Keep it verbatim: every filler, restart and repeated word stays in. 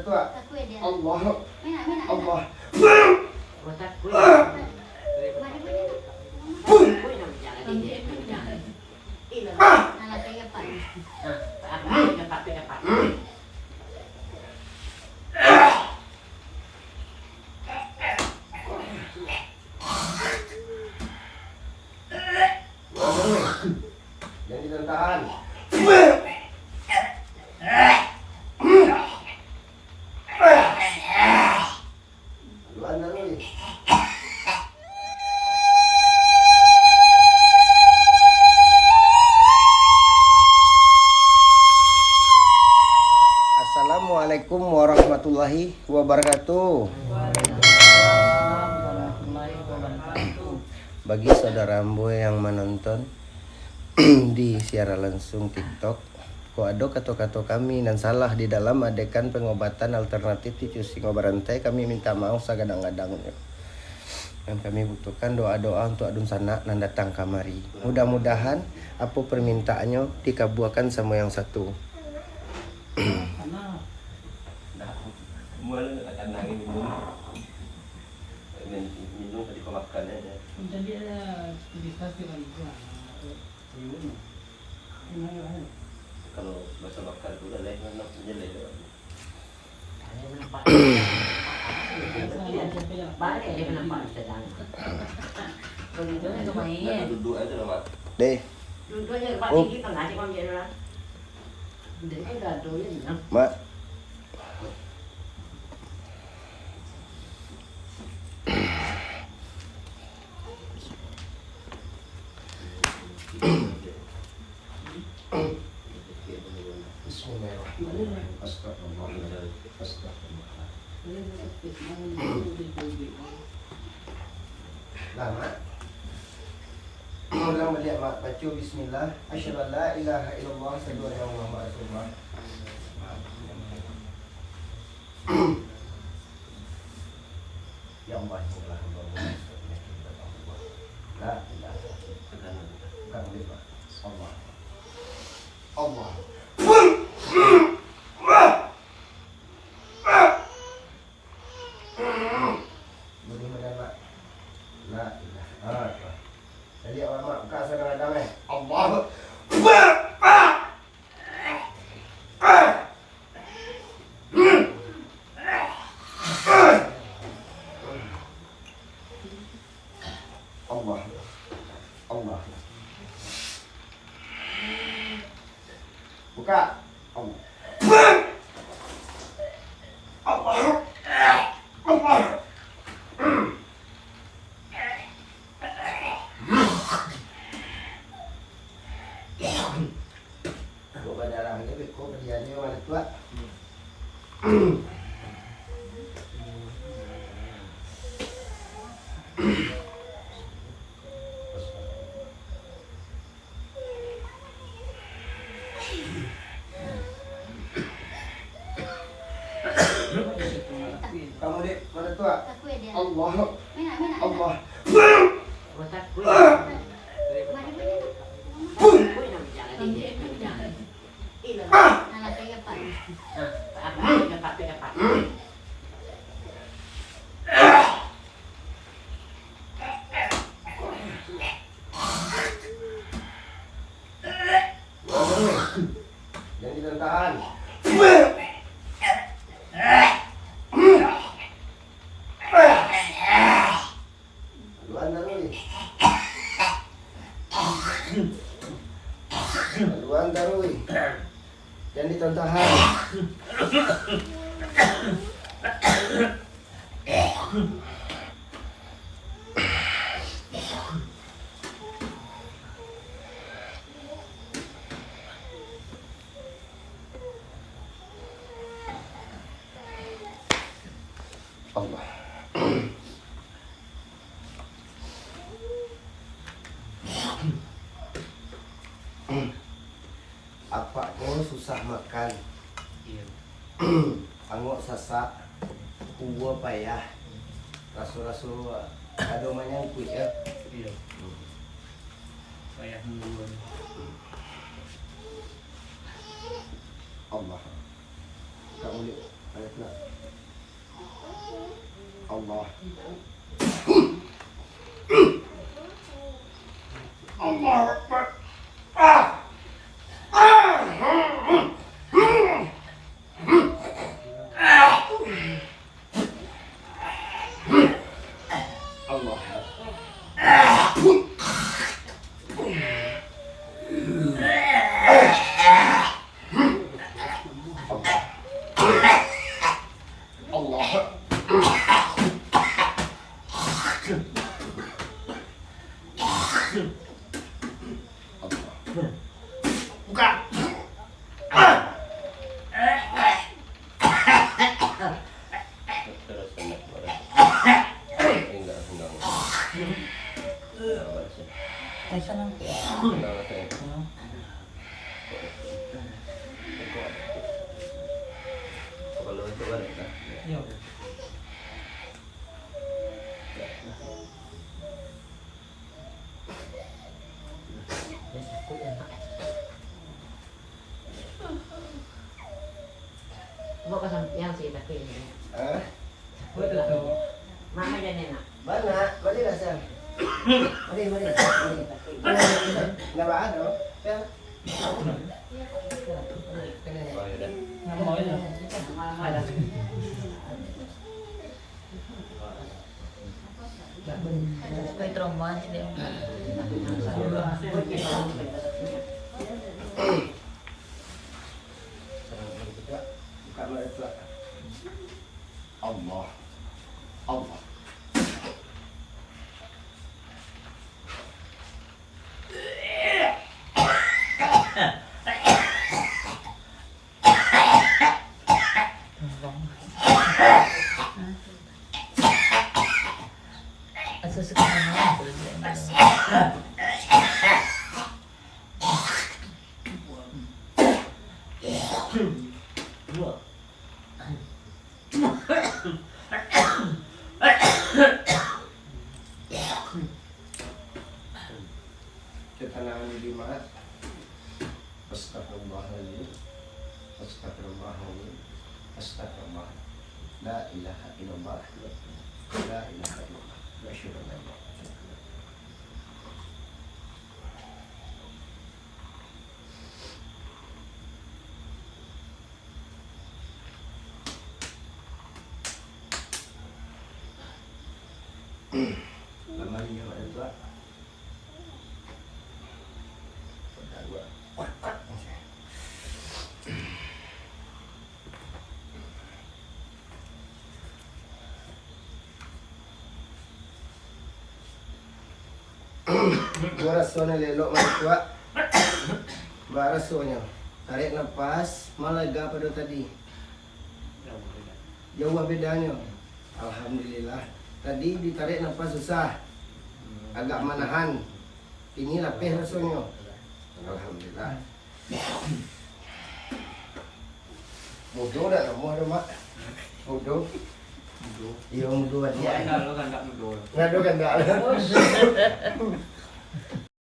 Tuak. Allah. Allah. Jan ditahan-tahan. Haluan taruih. Assalamualaikum warahmatullahi wabarakatuh. Bagi saudara ambo yang manonton di siaran langsung TikTok, kok ado kato-kato kami nan salah di dalam adekan pengobatan alternatif ticu singo barantai, kami minta maaf sagadang-gadangnyo. Dan kami butuhkan doa-doa untuk dunsanak nan datang kamari. Mudah-mudahan apo permintaannyo dikabuakan samo yang satu. Mual nak kanang minum. Min-, minum tadi kau makan aja. Jadi ada cerita sih lagi gua. Kalau bahasa bakar tu lah, lain nak menjelek lah. Balik dia nampak sedang. Kalau itu nak main. Nak duduk aja lah, Mak. Deh. Duduk aja, Pak, tinggi tengah aja, Bang, dia lah. Dia kan gaduh ya, Bang. Mak. Bismillahirrahmanirrahim. Astagfirullah. Astagfirullah. Lah, Mak. Ulang baliak, Mak. Baco bismillah. Asyhadu an la ilaha illallah, asyhadu anna Muhammadar Rasulullah. Ya Allah, ya Allah, ya Allah, ya Allah. La ilaha illallah. Allah. Allah. Boleh badan, Mak. La ilaha illallah. Jadi, awak, Mak, buka sagadang-gadang, eh. Allah. Allah. Allah. Buka. Allah. Allah. Allah. Kok badarah ni, beko padiahnyo mano tu, Wak? Kamu, Dek, mano tu, Wak? Allah. Allah. Jan ditahan-tahan. Haluan taruih. Haluan taruih. Jan ditahan-tahan. Allah. Apak ko susah makan. Iyo. Angok sasak, kuruah payah. Raso-raso ado manyangkuik, yo. Iyo. Payah nunggu. Allah. Kak Mulik, payah pula. Buka. Terus kena, terus. Enggak, enggak. Enggak, enggak. Tenang. Tenang, tenang. Kepala itu balik, nah. Yo. Bawa ka sampiang sih, tapi ini. Hah? Mak, mak jangan nak. Bana, balilah, Sel. Mari, mari, mari. Ndak baa doh, Sel. Kena, ya. Malam-malam. Kau trauma sih dia. Allah. Allah. Ketenangan diri, Mak. Astagfirullahaladzim. Astagfirullahaladzim. Astagfirullah. La ilaha illallah. La ilaha illallah. Asyhadu an la ilaha illallah. Lamari nyo, Mak Datuk. Baa rasonyo elok, Mak Datuk? Baa rasonyo? Tarek napas, ma lega pado tadi. Jauah bedanyo. Alhamdulillah. Tadi ditarik napas susah. Agak manahan. Kini lapeh rasonyo. Alhamdulillah. Mudo dak namuah do, Mak? Mudo? Mudo. Iyo, mudo adiak. Ado kandak mudo. Ado kandak.